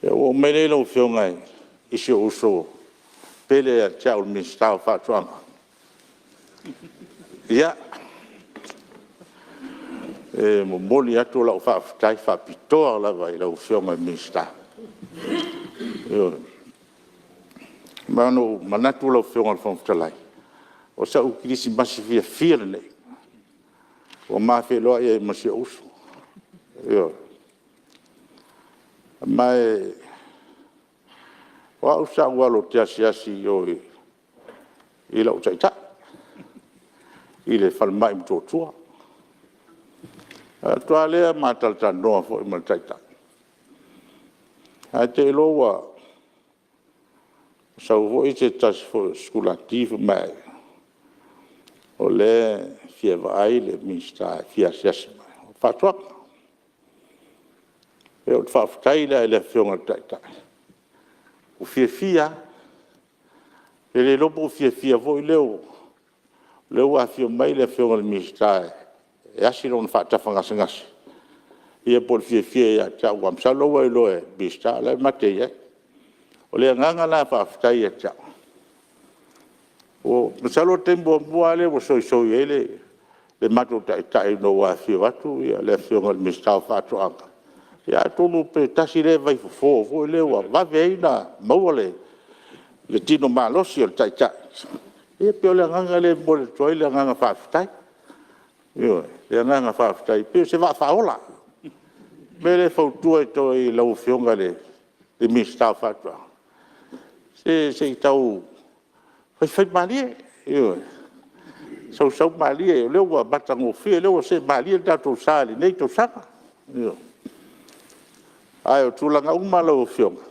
Ona ou oo mai lea lau Afioga i si ou uso e pele ia te au o le Minisita o Faatoaga. Ia, e momoli atu lau faafetai faapitoa lava i lau Afioga i le Minisita. Ioe. Ma na ou manatu lau Afioga i le Fofoga Fetalai, o sau kerisimasi fiafia lenei ua ma feiloai ai ma si ou uso. Ioe. Ma o au sa ou alu ou te asiasi i o i lou taitai i le falemai i Motootua. Ona alu atu lava lea ma talatalanoa foi ma le taitai, ae te i loa ua sau foi se tasi foi o sikulati fai mai, o lea e fia vaai le Minisita e fia asiasi mai o Faatoaga. Ou te faafetai la i le Afioga i le Taitai, ua fiafia lava. Ou te le iloa po ua fiafia foi lea ua afio mai le Afioga i le Minisita e asi lona faatafagasegase, ia po o le fiafia ia te au, aua masalo ua e iloa le Minisita o la e ma te i ai. O le agaga la faafetai ia te au, masalo o le taimi muamua lava lea ua soisoi ai le matou taitai ina ua afifio atu le Afioga i le Minisita o Faatoaga, ia atonu pe tasi lea vaifofo foi lea ua vave ai ona maua le tino malosi o le taitai. Ia pei o le agaga lea e momoli atu ai le agaga faafetai. Ioe, le agaga faafetai, e pei o se vaa faaola. O le mea lea e fautua atu ai i lau Afioga i le Minisita o Faatoaga, se se i tau faifaimalie, ioe, sau sau malie o lea ua matagofie, o lea ua see malie le tatou sa i lenei tausaga. Ioe. Ae o tulaga uma lau Afioga…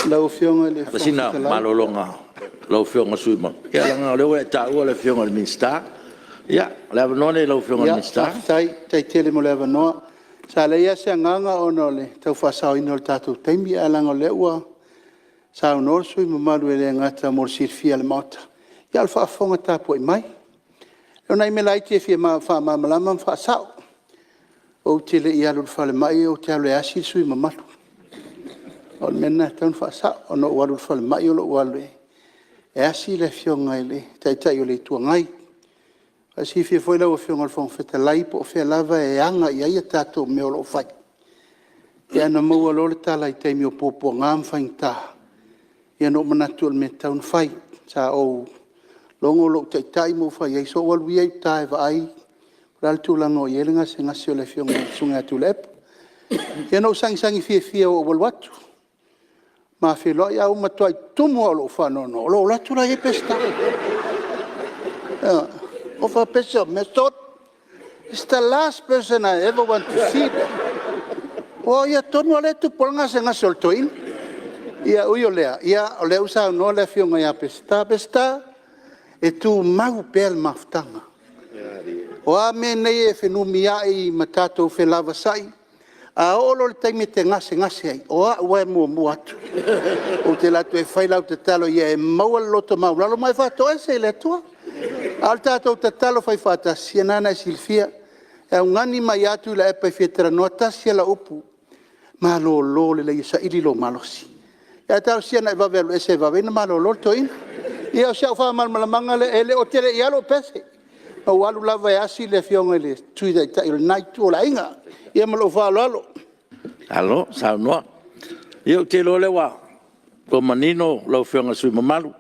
Lau Afioga i le Fai sina Fofoga Fetalai… malologa a lau Afioga i le sui usufono mamalu, ia leaga o lea ua e taua le Afioga i le Minisita. Ia, o le avanoa lenei i lau Afioga i le Minisita. Faafetai, faafetai tele mo le avanoa. Sa leai lava se agaga ona o le tau faasaoina o le tatou taimi, ae leaga o lea ua saunoa le sui usufono mamalu e le gata mo le silafia e le Maota, a o le faafofoga tapuai mai. O nai mea laiti e fia faamalamalama ma faasao. Ou te le i alu i le falemai ou te alu e asi le sui usufono mamalu. O le mea lena e tatau ona faasao. Na ou alu i le falemai o lou alu e asi le Afioga i le Taitai o le Itu Agai. E silafia foi lau Afioga i le Fofoga Fetalai, po o fea lava e aga i ai a tatou mea o lo o fai, ia na maua loa le tala i taimi o puapuaga ma faigata, ia na ou manatu o le mea e tatau ona fai. Sa ou logo lou Taitai ma ou fai i ai, se i ou alu ia i uta e vaai po o le a le tulaga o i ai le gasegase o le afioga i le Susuga ia Tuilaepa. Ia na ou sagisagi fiafia ina ua ou alu atu, ma feiloai, ae ua matuai tumu lava i lou faanoanoa, o lou alu atu o la e i ai Peseta. Ioe. Ou faapea, se sole, it's the last person I ever want to see. Aua o ia tonu lava lea e tupu ai le gasegase o le toeaina. Ae ui o lea, o lea ua saunoa le afioga ia Peseta. Peseta, e tumau pea le mafutaga. O a mea nei e fenumiai ma tatou felavasai, a oo loa i le taimi e te gasegase ai, o au lava e muamua atu. Ou te alu atu e fai lau tatalo ia e maua le loto maualalo ma e faatoese i le Atua. A o le tatou tatalo faifaatasi, ia o lena na e silafia, e augani mai lava Tuilaepa e fia talanoa, e tasi lava lau upu, malolo lelei e saili lou malosi. Ae talosia na e vave alu ese e vave ai ona malolo le toeaina. Ia o si au faamalamalamaga lea, ou te le i alu o Pese, na ou alu lava e asi le afioga i le Sui Taitai o lena Itu o le aiga. Ia ma lou faaaloalo. Malo saunoa. Ia ou te iloa o lea ua manino lau Afioga i le sui usufono mamalu.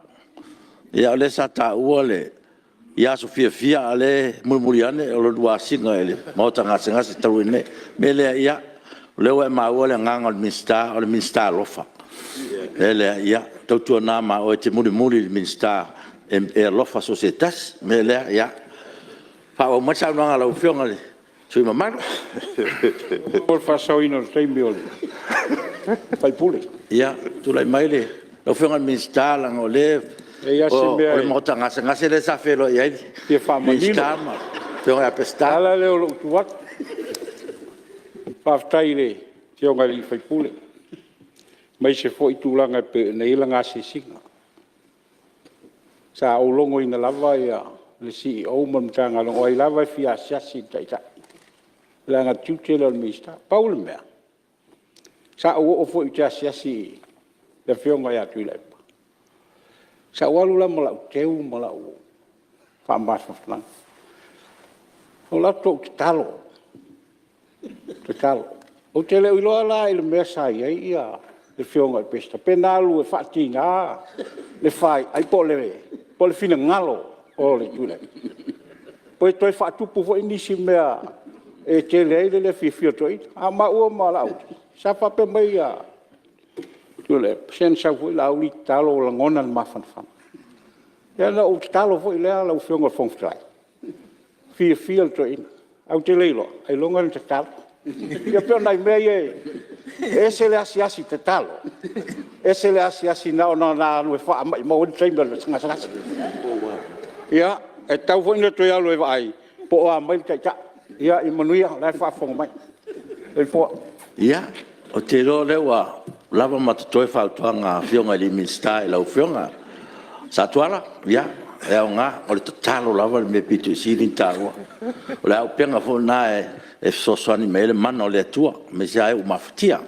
Ia o lea sa taua ia aso fiafia, a o lea e mulimuli ane o le lua asiga i le maota gasegase talu ai nei. O le mea lea, o lea ua e maua le agaga o le Minisita, o le Minisita alofa. O le mea lea, ia tautuana ma oe e te mulimuli i le Minisita e alofa so o se tasi. O le mea lea, ia faaauau mai le saunoaga a lau Afioga i le sui usufono mamalu. Mo le faasaoina o le taimi o le sui usufono. Ia, tulai mai lau Afioga i le Minisita leaga o lea o le maota gasegase lea sa feiloai ai le Fia faamanino. Minisita ma le Afioga ia O Peseta. le ala lea o lou tu atu. Faafetai i le Afioga i le sui usufono, aemaise foi tulaga e pei ona i ai lana asiasiga. Sa ou logoina lava le Ofisa Sili o Pulega ma le Matagaluega, o ai lava e fia asiasi i le Taitai, leaga o le tiute lea o le Minisita. Pau le mea, Sa ou oo foi ou te asiasi i le Afioga ia Tuilaepa, sa ou alu la ma lau teu ma lau faamafanafanaga. Ou alu atu ou tatalo, tatalo. Ou te le o iloa la i le mea sa i ai le Afioga ia Peseta, pe na alu e faatiga le faiai po o le finagalo o Tuilaepa, pe toe faatupu foi nisi mea e tele ai le le fiafia o le toeaina. A o maua ma Laauli, sa faapea mai Tuilaepa, se na sau foi Laauli tatalo ua lagona le mafanafana. Ia na ou tatalo foi lea lau Afioga i le Fofoga Fetalai, fiafia le toeaina, ae ou te le iloa ailoga na tatalo. Ia pei o nai mea ia, e ese le asiasi tatalo, ese le asiasi na ona alu e faamaumau ai le taimi o le gasegase. Ia, e tatau foi ona toe alu e vaai po o a mai le taitai. Ia manuia o la e faafofoga mai. Soifua. Ia, ou te iloa o lea ua lava ma totoe fautuaga a Afioga i Minisita i lau Afioga. Satuala, ia, e aoga, o le tatalo lava le mea aupito sili ona taua. O le auupega foi lena e fesoasoani mai ai le mana o le Atua, aemaise lava e ua mafatia. O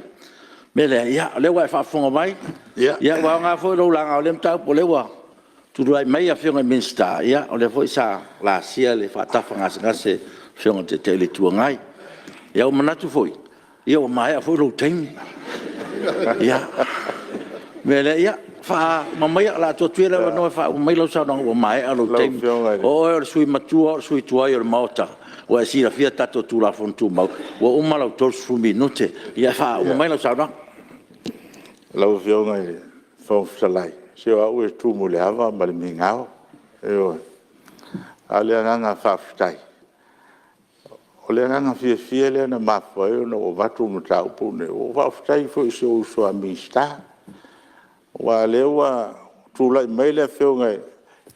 le mea lea, o lea ua e faafofoga mai, ua aoga foi lou laga o lea mataupu, o lea ua tutulai mai Afioga i Minisita, o lea foi sa laasia le faatafa gasegase o le Afioga i le Taitai o le Itu Agai. Ia ua manatu foi, ua maea foi lou taimi. Ia, o le mea lea, ia, faauma maia, o le a tuu atu ia le avanoa e faauma mai lau saunoaga ua maea lou taimi. O oe o le sui usufono matua o le sui usufono tuai o le Maota, ua e silafia a tatou Tulafono Tumau, ua uma lau 30 minute. Ia faauma mai lau saunoaga. Lau Afioga i le Fofoga Fetalai, se o au e tumu i le ava ma le migao. Ioe. A o le agaga faafetai, o le agaga fiafia lea na mafua ai ona ou avatu le mataupu lenei, ua ou faafetai foi i si ou uso a Minisita, aua o lea ua tulai mai le Afioga i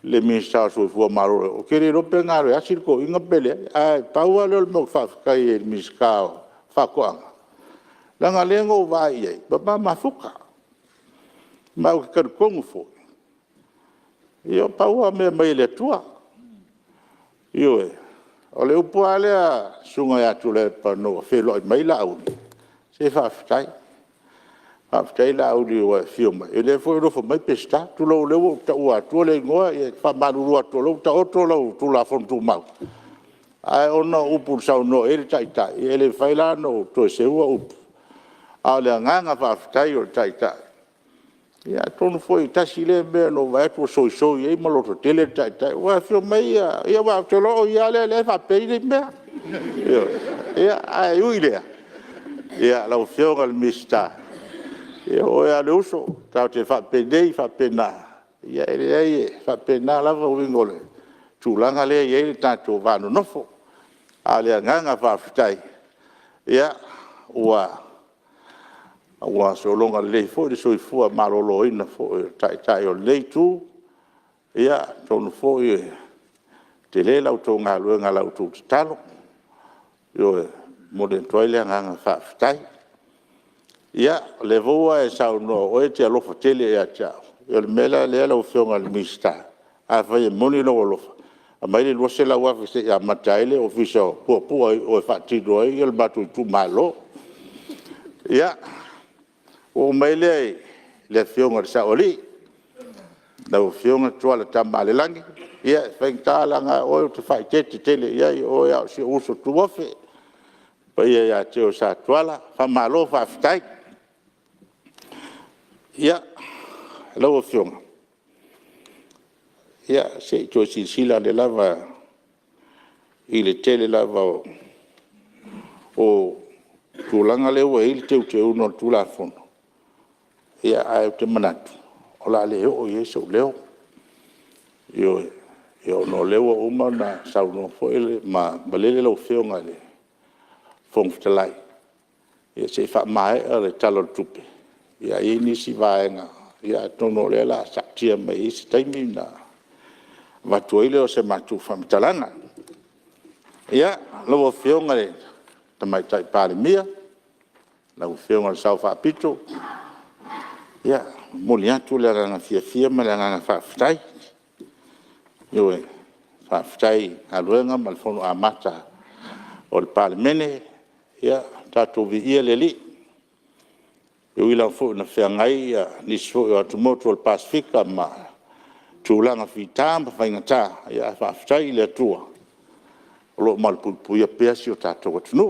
le Minisita o le Soifua Maloloina, ou te le iloa pe na alu e asi le toeaina pe leai. Ae pau lava lea o le mea ou te faafetai ai i le Minisita o Faatoaga, leaga o lea na ou vaai i ai ma ma mafuta. Ma ou te talitonu foi, ia pau lava o mea e aumai e le Atua. Ioe. O le upu lava lea a le Susuga ia Tuilaepa ina ua feiloai mai Laauli, se faafetai, faafetai Laauli ua e afio mai, o lea foi ua nofo mai Peseta. Tulou o lea ua ou taua atua le igoa, e faamalulu atu o lea ua taoto lau Tulafono Tumau, ae ona o upu na saunoa i ai le Taitai, e le mafai la ona ou toe seua upu, a o le agaga faafetai o le Taitai, ia atonu foi tasi lea mea na ou vaai atu ua soisoi ai ma lototele le Taitai, aua e afio mai ia, aua ou te iloa o ia lava lea e faapea ai nei mea. Ioe. Ae ui i lea lau Afioga i le Minisita, ia o oe lava o le uso, tatou te faapenei faapena, ia e leai e faapena lava uiga o le tulaga lea e i ai le tatou va nonofo. A o le agaga faafetai, ua sologa lelei foi le soifua maloloina foi o le Taitai o lenei Itu, ia atonu foi e tele la outou galuega i la outou tatalo. Ioe. E momoli atu ai le agaga faafetai. Ia, o lea foi ua e saunoa o oe e te alofa tele ia te au, ia o le mea la lea lau Afioga i le Minisita, afai e moni lou alofa, aumai le $200,000 se i amata ai le ofisa o Puapua i o e faatino ai le matou itumalo. Ia, ona oo mai lea i le Afioga i le Saoalii, lau Afioga Tuala Tamalelagi, ia e faigata leaga o oe ou te faaeteete tele i ai, o oe lava o si ou uso tuofe. Le paia ia te oe Satuala, faamalo faafetai. Ia, lau Afioga, se i toe silasila ane lava i le tele lava o tulaga lea ua i ai le teuteuga o le Tulafono, ae ou te manatu o le a le oo i ai sou leo. Ioe. Ona o lea ua uma ona saunoa foi ma malele lau Afioga i le Fofoga Fetalai, se i faamaea le Tala o le Tupe, ae i ai nisi vaega, atonu o lea o le a taatia mai e i ai se taimi ona avatu ai lea o se matou faamatalaga. Ia, lau Afioga i le Tamaitai Palemia, lau Afioga i le Sao Faapito, ia, e momoli atu le agaga fiafia ma le agaga faafetai. Ioe. Faafetai i galuega ma le Fono amata o le Palemene. Ia tatou viia le Alii. E ui lava foi ina feagai nisi foi o atumotu o le Pasefika ma tulaga fita ma faigata, ae faafetai i le Atua o lo o malupuipuia pea si o tatou atunuu.